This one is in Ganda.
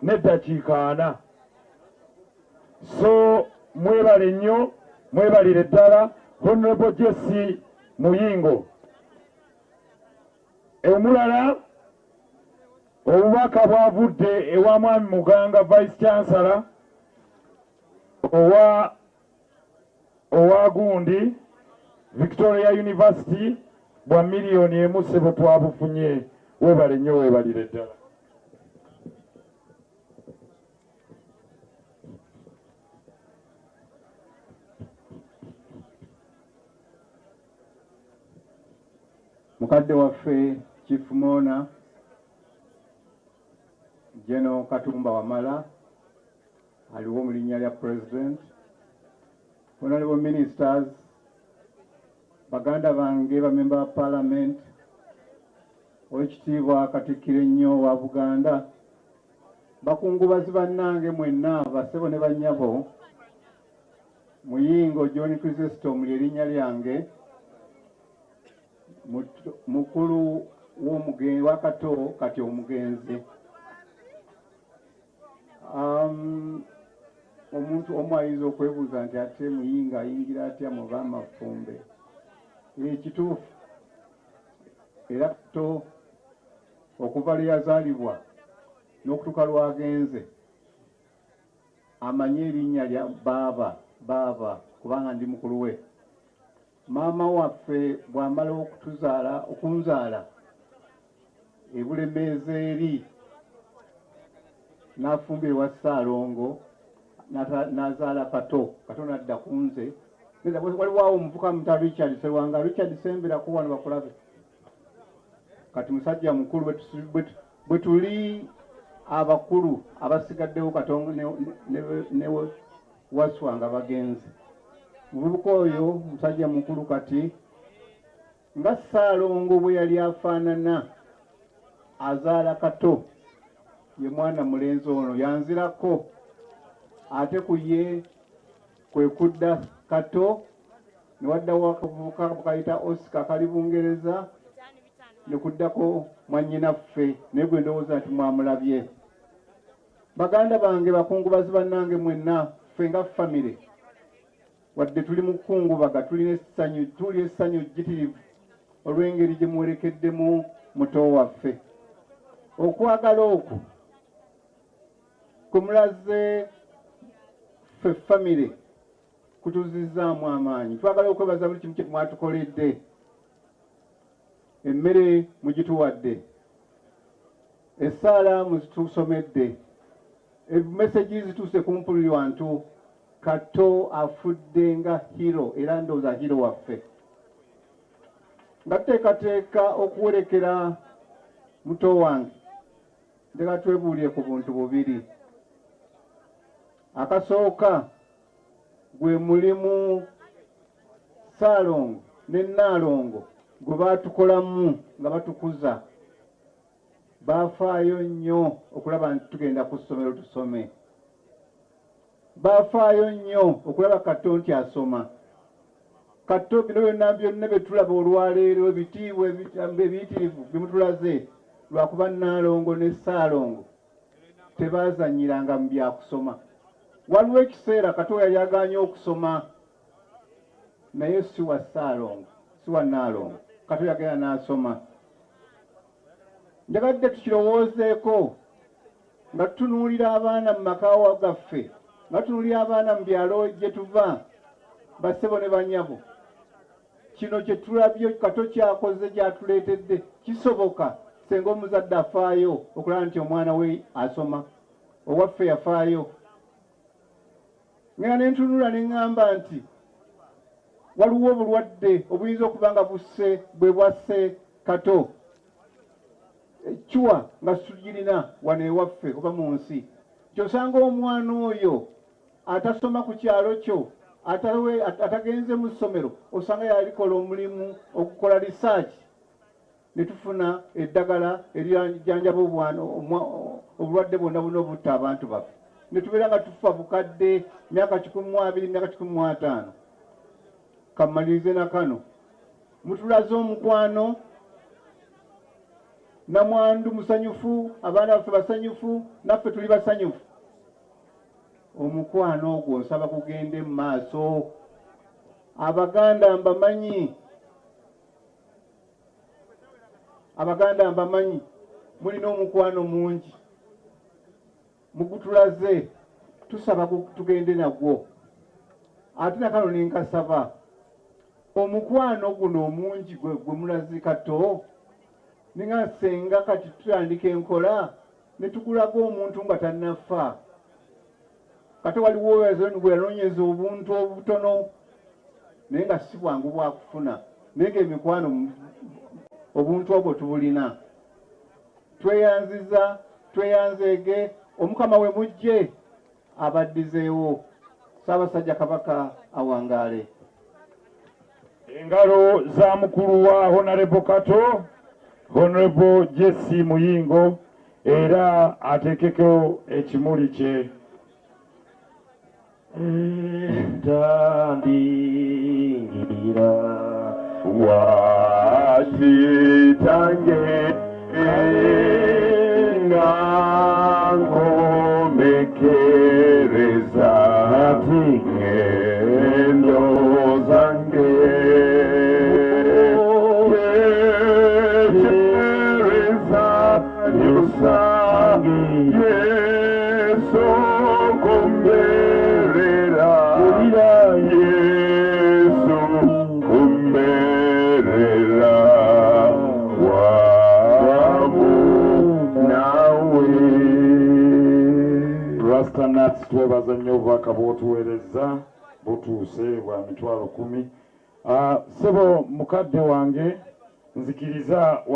N'eddakiika 40. So mwebale nnyo, mwebalire ddala. Honorable Jesse Muyingo. Omulala obubaka bwavudde ewa Mwami Muganga, Vice Chancellor owa gundi Victoria University, bwa miliyoni 1. Ssebo, twabufunye. Weebale nnyo, weebalire ddala. Mukadde waffe Chief Mourner General Katumba Wamala aliwo mu linnya lya President, honorable ministers, baganda bange bamemba ba Parliament, Owekitiibwa Katikkiro ennyo wa Buganda, bakungubazi bannange mwenna, basebo ne bannyabo, Muyingo John Chrysostom lye linnya lyange, mukulu w'omugenzi wakato kati omugenzi. Omuntu omu ayinza okwebuuza nti ate Muyingo ayingira atya mu b'amafumbe? Ekituufu era Kato okuva lwe yazaalibwa n'okutuuka lwagenze amanye erinnya lya baaba baaba, kubanga ndi mukulu we. Maama waffe bw'amala okutuzaala, okunzaala ebulemeezi eri, n'afumbirwa Ssaalongo, n'azaala Kato. Kato n'adda ku nze. Waliwo awo omuvuka muta Richard Serwanga. Richard, semberako wano bakulabe. Kati musajja mukulu. Bwe tuli abakulu abasigaddewo, Kato ne Waswa nga bagenze, muvubuka oyo musajja mukulu kati nga Ssaalongo bwe yali afaanana. Azaala Kato, ye mwana mulenzi ono yanzirako, ate ku ye kwe kudda Kato, ne waddawo akavubuka kayita Oscar kali Bungereza, ne kuddako mwannyinaffe, naye gwe ndowooza nti mwamulabye. Baganda bange, bakungubazi bannange mwenna, ffe nga famire, wadde tuli mu kukungubaga, tulina essanyu, tuli essanyu jjitirivu olw'engeri gye muwerekeddemu muto waffe. Okwagala okwo kwe mulaze ffe famire kutuzizzaamu amaanyi. Twagala okwebaza buli kimu kye mwatukoledde. Emmere mugituwadde, essaala muzitusomedde, emessage zituuse kumpuliri wantu. Kato afudde nga hero, era ndowooza hero waffe. Nga tuteekateeka okuwerekera muto wange, njagala twebuulire ku buntu bubiri. Akasooka gwe mulimu Ssaalongo ne Nnaalongo gwe baatukolamu nga batukuza. Baafaayo nnyo okulaba nti tugenda ku ssomero tusome, baafaayo nnyo okulaba Kato nti asoma. Kato bino byonna byonna bye tulaba olwaleero, ebitiibwa ebiyitirivu bye mutulaze, lwakuba Nnaalongo ne Ssaalongo tebaazannyiranga mu byakusoma. Waliwo ekiseera Kato yali agaanye okusoma, naye si wa Ssaalongo, si wa Nnaalongo, Kato yagenda n'asoma. Njagadde tukirowoozeeko nga tutunuulira abaana mu maka gaffe, nga tutunuulira abaana mu byalo gye tuva. Bassebo ne bannyabo, kino kye tulabye Kato kyakoze, kyatuleetedde, kisoboka senga omuzadde afaayo okulaba nti omwana we asoma. Owaffe yafaayo. Ngenda ne ntunula ne ŋŋamba nti waliwo obulwadde obuyinza okuba nga busse bwe bwasse Kato, ecuwa nga situgirina wano ewaffe oba mu nsi. Kyosanga omwana oyo atasoma ku kyalo kyo, atagenze mu ssomero, osanga yalikola omulimu okukola research ne tufuna eddagala erijjanjaba obulwadde bwonna bwonna obutta abantu baffe, ne tubeera nga tufa bukadde myaka 120, myaka 150. Kamalirize na kano: mutulaze omukwano. Namwandu musanyufu, abaana baffe basanyufu, naffe tuli basanyufu. Omukwano ogwo nsaba gugende mu maaso. Abaganda mbamanyi, Abaganda mbamanyi, mulina omukwano mungi, mugutulaze, tusaba tugende nagwo. Ate nakano nenkasaba omukwano guno omungi gwe mulaze Kato, ninga senga kati tutandika enkola ne tugulaga omuntu nga tannafa. Kato waliwo gwe yanoonyeza obuntu obutono naye nga si bwangu bwakufuna, naye ng'emikwano obuntu obwo tubulina. Tweyanziza, tweyanzeege, Omukama we mujje abaddizeewo. Ssaabasajja Kabaka awangaale. Engalo za mukulu wa Honorable Kato, Honorable Jesse Muyingo, era ateekeko ekimuli kye. Ntandingira wakitange nga nkomekereza ngendo zange kereza yusa Yesu kumberera Yesu kumberera wamu nawe. Rasta Nats, twebaza nnyo obubaka bw'otuweerezza, butuuse bwa 10,000. Ssebo mukadde wange, nzikiriza.